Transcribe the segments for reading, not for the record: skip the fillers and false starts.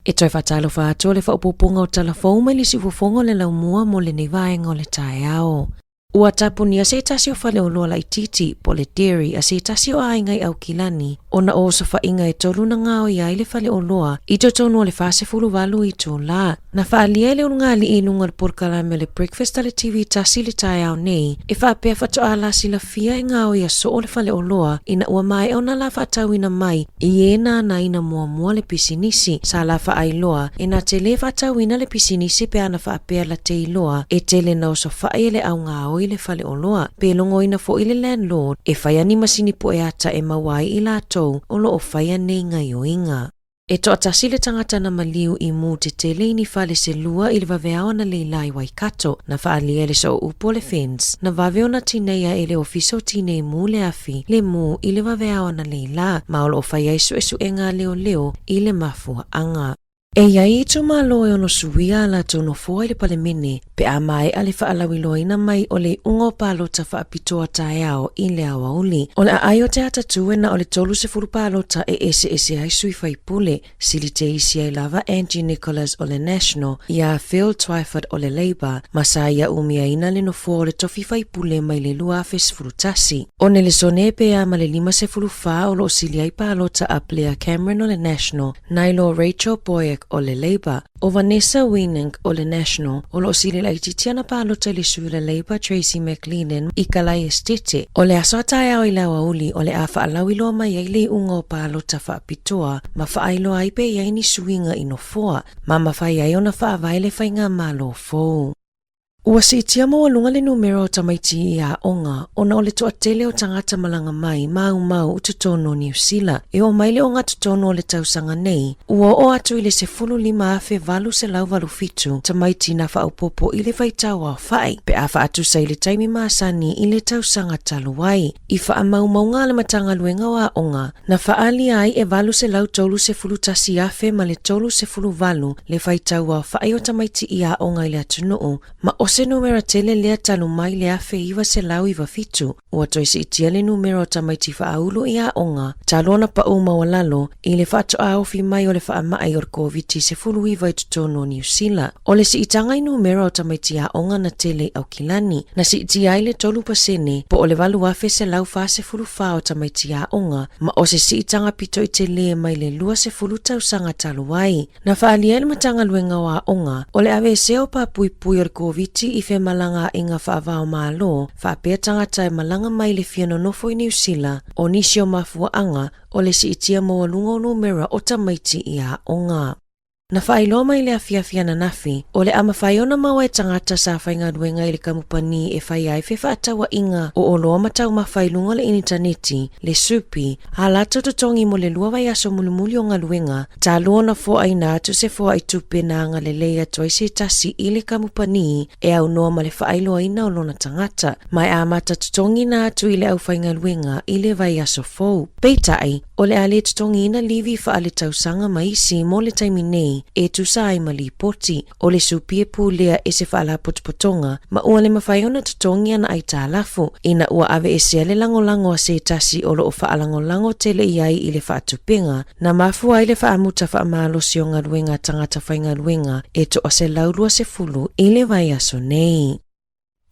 E toe faatalofa atu o le faaopoopoga o tala fou mai le siufofoga o le laumua mo lenei vaega o le taeao. Ua tapunia se tasi o faleoloa laitiiti po o le dairy a se tasi o aiga i Aukilani ona o osofaiga e tolu na gaoia ai le faleoloa i totonu o le 48 itulā. Na faaalia e le ulugalii i luga o le polokalame o le Breakfast a le TV tasi i le taeao nei e faapea faatoa la silafia e gaoia soo le faleoloa ina ua maea ona la faatauina mai i e nānāina muamua le pisinisi. Sa la faailoa e na te lē faatauina le pisinisi pe ana faapea la te iloa e tele na osofai e le au gaoi le faleoloa pe logoina foi le landlord e faia ni masini poe ata e maua ai i latou o lo o faia nei gaioiga. E toatasi le tagata na maliu i mū tetele i ni fale se lua i le vaveao analeila i Waikato, na faaalia e le sooupu o le FENS, na vave ona tineia e le Ofisa o Tinei Mū le afi le mū i le vaveao analeila, ma o lo o fai ai suesuega a leoleo i le mafuaaga. E i ai itumalo e ono suia a latou nofoa i le Palemene pe a maea le faalauiloaina mai o le iuga o palota faapitoa taeao i le aoauli. O le aai o te atatū e na o le 30 palota e eseese ai sui faipule, sili te isi ai lava Angie Nicholas o le National, iā Phil Twyford o le Labour, ma sa ia umiaina le nofoa o le tofi faipule mai le 2011. O Nelesone pe a ma le 54 o lo o sili ai palota a Blair Cameron o le National, nai lo Rachel Boyack o le Labour, ʻO Vanessa Weenink o le National, o lo o sili laitiiti ana palota i le sui o le Labour Tracey McLennan i Kalae Esitete. O le aso a taeao i le aoauli o le a faalauiloa mai ai le iuga o palota faapitoa ma faailoa ai pe i ai ni suiga i nofoa ma mafai ai ona faavae le faigamalo fou. Ua siitia maualuga le numera o tamaiti i aoga ona o le toatele o tagata malaga mai maumau i totonu o Niu Sila. E oo mai le ogatotonu o le tausaga nei, ua oo atu i le 15,887 tamaiti na faaopoopo i le faitau aofai pe a faatusa i le taimi masani i le tausaga talu ai. I faamaumauga a le Matagaluega o Aoga, na faaalia ai e 831,000 ma le 38 le faitau aofai o tamaiti i aoga i le atunuu, ma o se numera tele lea talu mai le 1997. Ua toe siitia le numera o tamaiti faaulu i aoga talu ona pau maualalo i le faatoa ofi mai o le faamai o le Koviti-19 i totonu o Niu Sila. O le siitaga i numera o tamaiti aoga na tele i Aukilani, na siitia ai le 3% po o le 8,144 o tamaiti aoga, ma o se siitaga pito i telē mai le 20 tausaga talu ai. Na faaalia e le Matagaluega o Aoga, o le aveesea o papuipui o le Koviti i femalagaaiga faava-o-Malo faapea tagata e malaga mai le fia nonofo i Niu Sila, o nisi o mafuaaga o le siitia maualuga o numera o tamaiti i aoga. Na faailoa mai i le afiafi ananafi, o le a mafai ona maua e tagata sa faigaluega i le kamupani e fai ai fefaatauaiga o oloa ma taumafa i luga o le initaneti, le supi, ā latou totogi mo le lua vaiaso mulimuli o galuega, talu ona foaina atu se foaitupe na agalelei atu ai se tasi i le kamupani e aunoa ma le faailoaina o lona tagata, ma e amata totogiina atu i le aufaigaluega i le vaiaso fou. Peitai, o le a le totogiina livi faaletausaga ma isi mo le taimi nei e tusa ai ma lipoti. O le supi e pulea e se faalapotopotoga ma ua le mafai ona totogi ana aitalafu ina ua aveesea le lagolago a se tasi o lo o faalagolago tele i ai i le faatupega na mafua ai le faamuta faamalosi o galuega a tagata faigaluega e toa 120 i le vaiaso nei.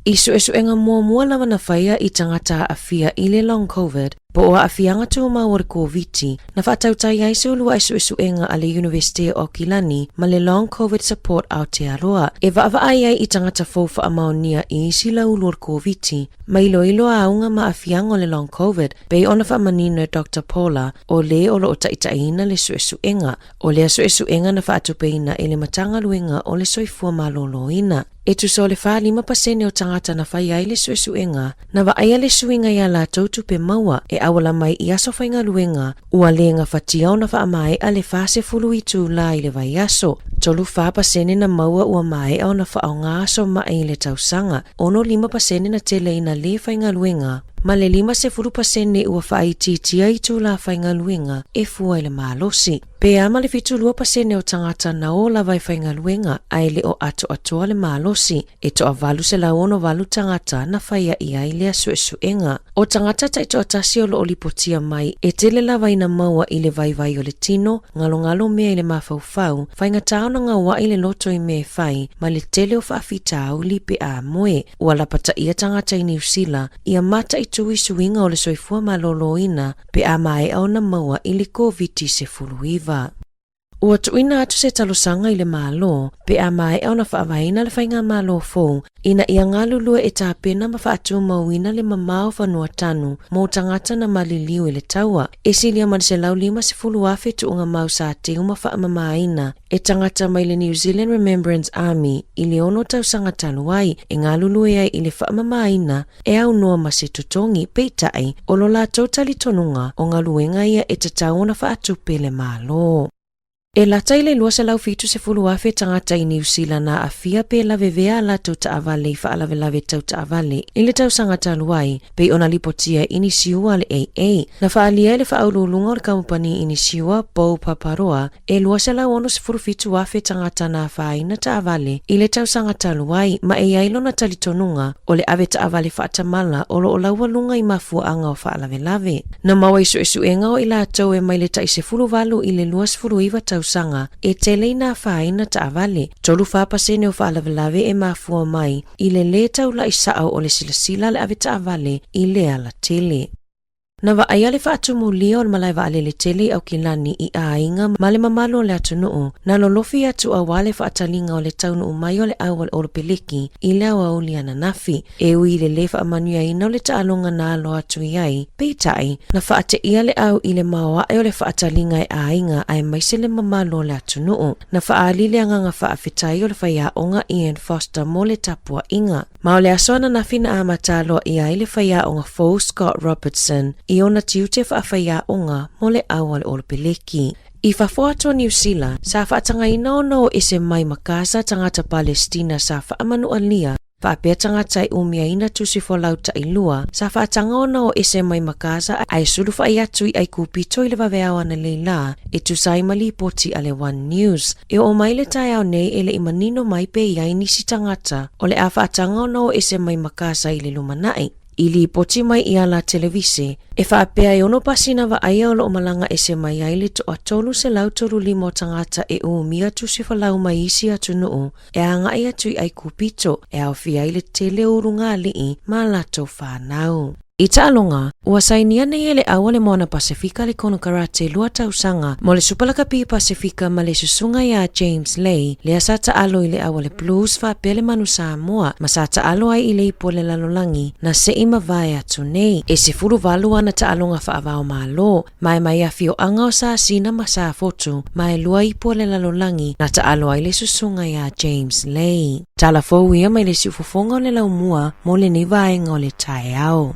I suesuega muamua lava na faia i tagata aafia i le Long Covid, po o aafiaga tumau o le Koviti, na faatautai ai se uluai suesuega a le Iunivesite o Aukilani ma le Long Covid Support Aotearoa e vaavaai ai i tagata fou faamaonia i isi laulu o le Koviti ma iloilo auga ma aafiaga o le Long Covid, pei ona faamanino e Doctor Paula, o le o lo o taitaiina le suesuega. O lea suesuega na faatupeina e le Matagaluega o le Soifua Maloloina. E tusa o le 45% o tagata na fai ai le suesuega, na vaaia le suiga i a latou tupe maua e auala mai i aso faigaluega, ua le gafatia ona faamaea le 40 itulā i le vaiaso. 34% na maua ua maea ona faaaoga aso mai i le tausaga, 65% na tele ina le faigaluega, ma le 50% ua faaitiitia itulā faigaluega e fua i le malosi. Pe a ma le 72% o tagata na o lava e faigaluega ae le o atoatoa le malosi, e toa 868 tagata na faia i ai lea suesuega. O tagata taitoatasi o lo o lipotia mai e tele lava ina maua i le vaivai o le tino, ngalongalo mea i le mafaufau, faigata ona gaua'i le loto i mea e fai, ma le tele o faafitauli pe a moe. Ua lapataia tagata i Niu Sila ia mataitu i suiga o le soifua malōlōina pe a maea ona maua i le Koviti-19. Ua tuuina atu se talosaga i le Malo pe a maea ona faavaeina le faigamalo fou ina ia galulue e tapena ma faatumauina le mamao fanua tanu mo tagata na maliliu i le taua. E silia ma le 150,000 tuuga mau sa teu ma faamamaina e tagata mai le New Zealand Remembrance Army i le ono tausaga talu ai e galulue ai i le faamamaina e aunoa ma se totogi, peitai, o lo latou talitonuga o galuega ia e tatau ona faatupe le Malo. E lata i le 270,000 tagata i Niu Sila na aafia pe lavevea a latou taavale i faalavelave tau taavale i le tausaga talu ai, pei ona lipotia e inisiua a le AA. Na faaalia e le faauluuluga o le kamupani inisiua, Beau Paparoa, E 267,000 tagata na afaina taavale i le tausaga talu ai, ma e i ai lona talitonuga o le ave taavale faatamala o lo o laualuga i mafuaaga o faalavelave. Na maua i suesuega o i latou e mai le tai 18 i le 29 tausaga e tele ina afaina taavale, 34% o faalavelave e mafua mai i le lē taula'i sa'o o le silasila a le avetaavale i le alatele. Na vaaia le faatumulia o le malae vaalele tele i Aukilani i aiga ma le mamalu o le atunuu, na lolofi atu aua le faataliga o le taunuu mai o le au a le Olopeleki i le aoauli ananafi. E ui i le lē faamanuiaina o le taaloga na alo atu i ai, peitai, na faateia le au i le maoae o le faataliga e aiga aemaise le mamalu o le atunuu. Na faaali le agaga faafetai o le faiaoga Ian Foster mo le tapuaiga. Ma o le aso ananafi na amata aloaia ai le faiaoga fou Scott Robertson i ona tiute faafaiaoga mo le au a le Olopeleki. I fafo atu o Niu Sila, sa faatagaina ona o ese mai ma Gaza tagata Palestina sa faamanualia faapea tagata e umiaina tusi folau tailua sa faataga ona o ese mai ma Gaza ae sulufa'i atu i Aikupito i le vaveao ananei lā e tusa ai ma lipoti a le One News. E oo mai le taeao nei e le i manino mai pe i ai nisi tagata o le a faataga ona o ese mai ma Gaza i le lumanai. I lipoti mai i ala televise, e faapea e ono pasina vaaia o lo o malaga ese mai ai le toa 335 o tagata e umia tusi falau mai isi atunuu e agai atu i Aikupito e aofia ai le tele o ulugalii ma latou fanau. I taaloga, ua sainia nei e le au a le Moana Pasefika le konokarate lua tausaga mo le Supalakapi Pasefika ma le susuga iā James Lay, lea sa taalo i le au a le Blues faapea le Manu Samoa ma sa taalo ai i le ipu a le lalolagi na se'i mavae atu nei. E 18 ana taaloga faava-o-Malo, ma e mai afioaga o Sasina ma Safotu ma e lua ipu a le lalolagi na taalo ai le susuga iā James Lay. Tala fou ia mai le siufofoga o le laumua mo lenei vaega o le taeao.